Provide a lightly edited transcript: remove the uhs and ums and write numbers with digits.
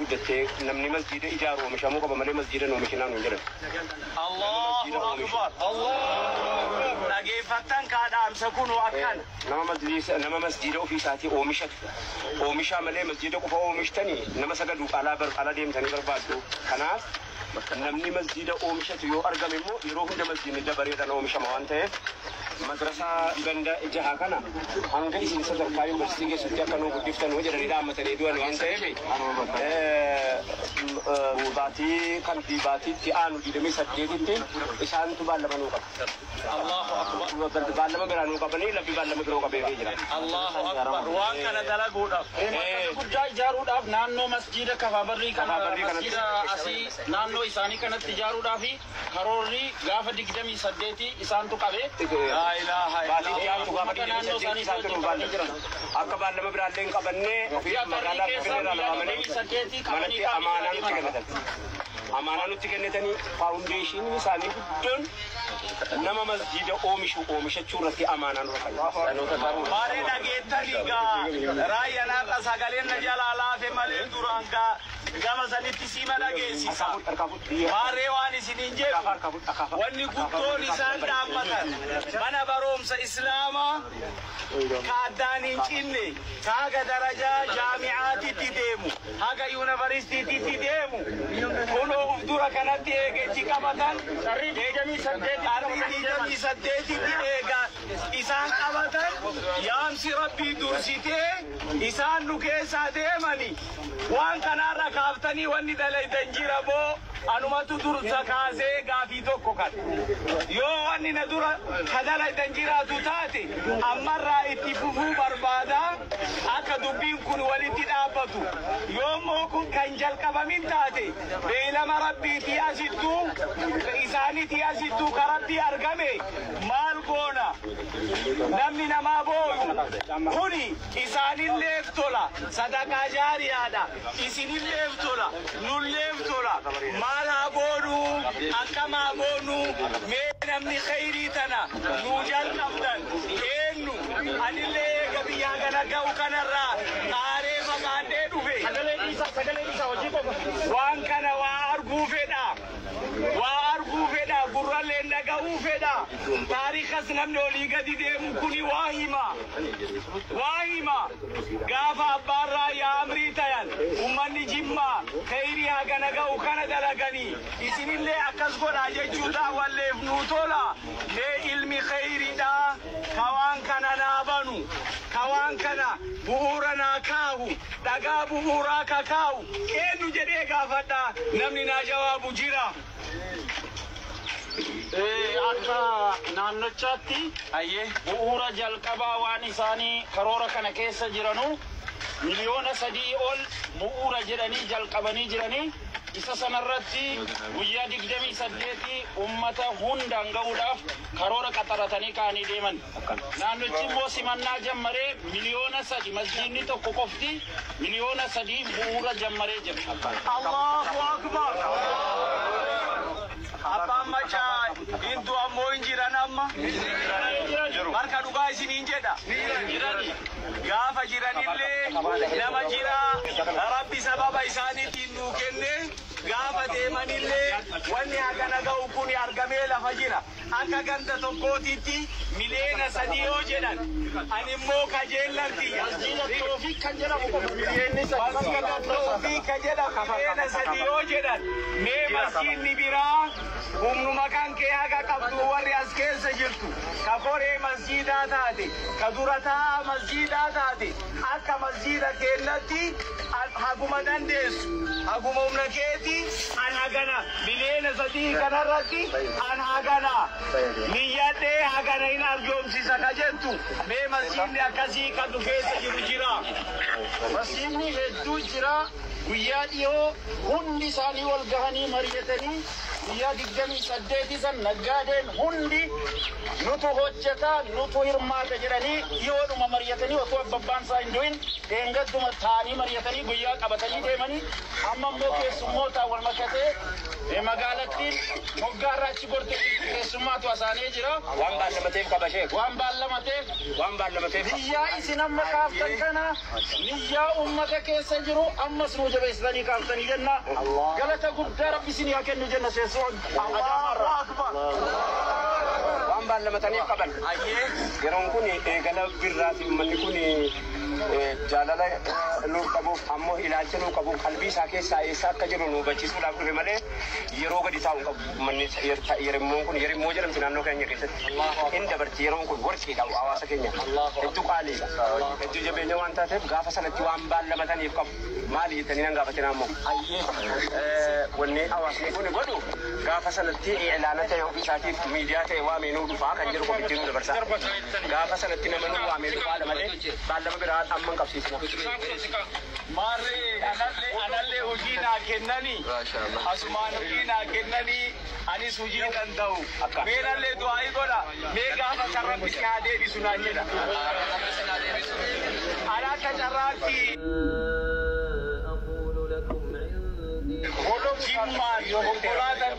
guddattee namni masjiida ijaaru oomishamuu qaba malee masjiida oomishinaa nuun jedhan. Allahu akbar. Allahu dhageeffattan kaa dhaamsa kunoo akkana. Nama masjiida ofii isaatii oomishatu oomishaa malee masjiida qofa oomishtanii nama sagaduu alaa ala deemtanii barbaaddu. Kanaaf namni masjiida oomishatu yoo argame immoo yeroo hunda masjiidni dabareedhaan oomishama waan ta'eef madrasaa ganda jaha kana hanga isin sadarkaa yuunivarsiitii keessatti akka nuu guddiftan jedhanii dhaammatanii du'an waan ta'eef baatii kan fi baatiitti aanu 28tti isaantu baallama nuu qaba. Allahu akbar. Baallama biraa nuu qabanii labbi baallama biroo qabeefii jira. Allahu akbar. Waan kana dalaguudhaaf. Guddaa ijaaruudhaaf naannoo masjiida Kafaabarrii kana masjiida asii naannoo isaanii kanatti ijaaruudhaaf karoorri gaafa 28 isaantu qabe. Laa ilaaha Baatii illallah. dhiyaatu gaafa 28 isaantu nuu baallama. Akka baallama biraallee hin qabannee ofii magaalaa Finfinnee irraa lafaamanii manatti amaanaa nutti kennatan. Amaanaa nutti kennatanii faawundeeshinii isaanii guddoon nama masjiida oomishu oomishachuu irratti amaanaa nurra kan. Maaree dhageettanii gaa raayyaan har'a sagaleen na jalaa laafe malee duraan gaa gama sanitti sima dhageessisa. Maaree waan isiniin jedhu wanni guddoon isaan dhaabbatan mana barumsa Islaamaa ka addaan hin cinne ka haga darajaa jaami'aatitti deemu haga yuunivarsiitiitti deemu kunoo uf dura kanatti eegechi qabatan Qarrii 28 qarrii 28tti eega isaan qabatan yaamsi rabbii dursitee isaan nu keessaa deemani waan kanarra kaaftanii wanni dalaytan jira boo anumatu dursa kaasee gaafii tokko kan yoo wanni na dura ka dalaytan jiraatu taate ammarraa itti fufuu barbaada akka dubbiin kun walitti dhaabbatu yoommoo kun kan jalqabamin taate beeylama rabbiitii asittuu isaaniitii asittuu ka rabbii argame maal goona namni namaa booyu kuni isaanilleef tola sadaqaa jaariyaadha isinilleef tola nulleef tola maal haa goonu akkam haa goonu mee namni khayrii tana nuu jalqabdan eenyu anillee eega biyyaa kana ga'u kanarraa qaaree fagaadhee dhufe Sagalee dhiisaa sagalee dhiisaa hojii qofa. waan kana waa arguu fedha waa arguu fedha gurralleen dhaga'uu fedha taarikas namni olii gadi deemu kuni waa hima waa hima gaafa abbaan raayyaa amrii tayan ummanni jimmaa khayrii hagana ga'u kana dalaganii isinillee akkas godhaa jechuu daawwalleef nuu tola mee ilmi khayriidha ka waan kana naa banu ka waan kana bu'uura naa kaahu dhagaa bu'uuraa ka kaahu eenyu jedhee gaafadha namni naa jawaabu jira. Akka naannochaatti Ayyee. bu'uura jalqabaa waan isaanii karoora kana keessa jiranu 3 miliyoona ol bu'uura jedhanii jalqabanii jiranii isa sanarratti guyyaa 28 ummata hundaan ga'uudhaaf karoora qaxaratanii ka'anii deeman. Naannochi immoo simannaa jammaree 3 miliyoona masjiidni tokko qofti 3 miliyoona bu'uura jammaree jira. Allahu akbar. Abbaan macaa hindu ammoo hin jiran amma. Harka dhugaa isiniin jedha. Gaafa jiranillee nama jira rabbi sababa isaaniitiin nuu kenne gaafa deemanillee wanni hagana ga'u kun argamee lafa jira. Akka ganda tokkootitti 3 miliyoona yoo jedhan ani immoo kajeellan tiyya. Masjiida Toofiik kan jedhamu qofa miliyoonni 3. Masjiida Toofiik kan jedhamu 3 miliyoona yoo jedhan mee masjiidni biraa humnuma kan kee haga qabdu warri as keessa jirtu ka koree masjiidaa taate ka dura taa'aa masjiidaa taate akka masjiida keennatti haguma dandeessu haguma humna keeti an hagana 3 miliyoona kanarratti an hagana niyyadhee hagana hin arjoomsisa ka jettu mee masjiidni akkasii kan nu keessa jiru jira. Masjiidni hedduu jira. Guyyaa dhiyoo hundi isaanii wal gahanii mari'atanii Guyyaa 28 san naggaadeen hundi nutu hojjetaa, nutu hirmaata jedhanii dhiyoodhuma mari'atanii, otoo abbabbaan isaa hin du'in dheengadduma taa'anii mari'atanii guyyaa qabatanii deemanii, amma immoo keessummootaan wal makatee magaalattiin moggaarraa achi gorte keessummaatu asaanee jira. Waan baallamateef qaba sheek. Waan baallamateef. Waan baallamateef. Biyyaa isin amma kaaftan kana niyyaa ummata keessa jiru ammas nuu jabeessitanii kaaftanii jenna. Galata guddaa Rabbi isinii haa kennu jenna seessuun. Allahu akbar. Waan baallamataniif qaban. Yeroon kun eegala birraati, uummanni kun jaalala nuuf qabuuf, ammoo ilaalcha nuuf qabuuf, qalbii isaa keessaa eessa akka jiru nu hubachiisuudhaaf dhufe malee yeroo gadi taa'u hin qabu. Uummanni yerimmoon kun yerimmoo jedhamti naannoo keenya keessatti. In dabarti, yeroon kun warqiidha hawaasa keenya. Hedduu qaaliidha. Hedduu jabeenya waan taateef gaafa sanatti waan baallamataniif qabu. Maali jettanii nan gaafatina ammoo. Wanni hawaasni kun godhu gaafa sanatti ilaana ta'e ofii isaatiif miidiyaa ta'e waamee nuu dhufaa kan jedhu komittiin nu dabarsa. Gaafa sanatti nama nuu waamee dhufaadha malee baallama biraa amma hin qabsiisna. Maarree, anallee hojii naa kennanii, asumaan hojii naa kennanii, anis hojii danda'u. Mee nallee du'aa'ii godha. Mee gaafa sarratti si haa deebisu naan jedha. Ana akka carraatti أقول لكم عندي Jimmaan konkolaataan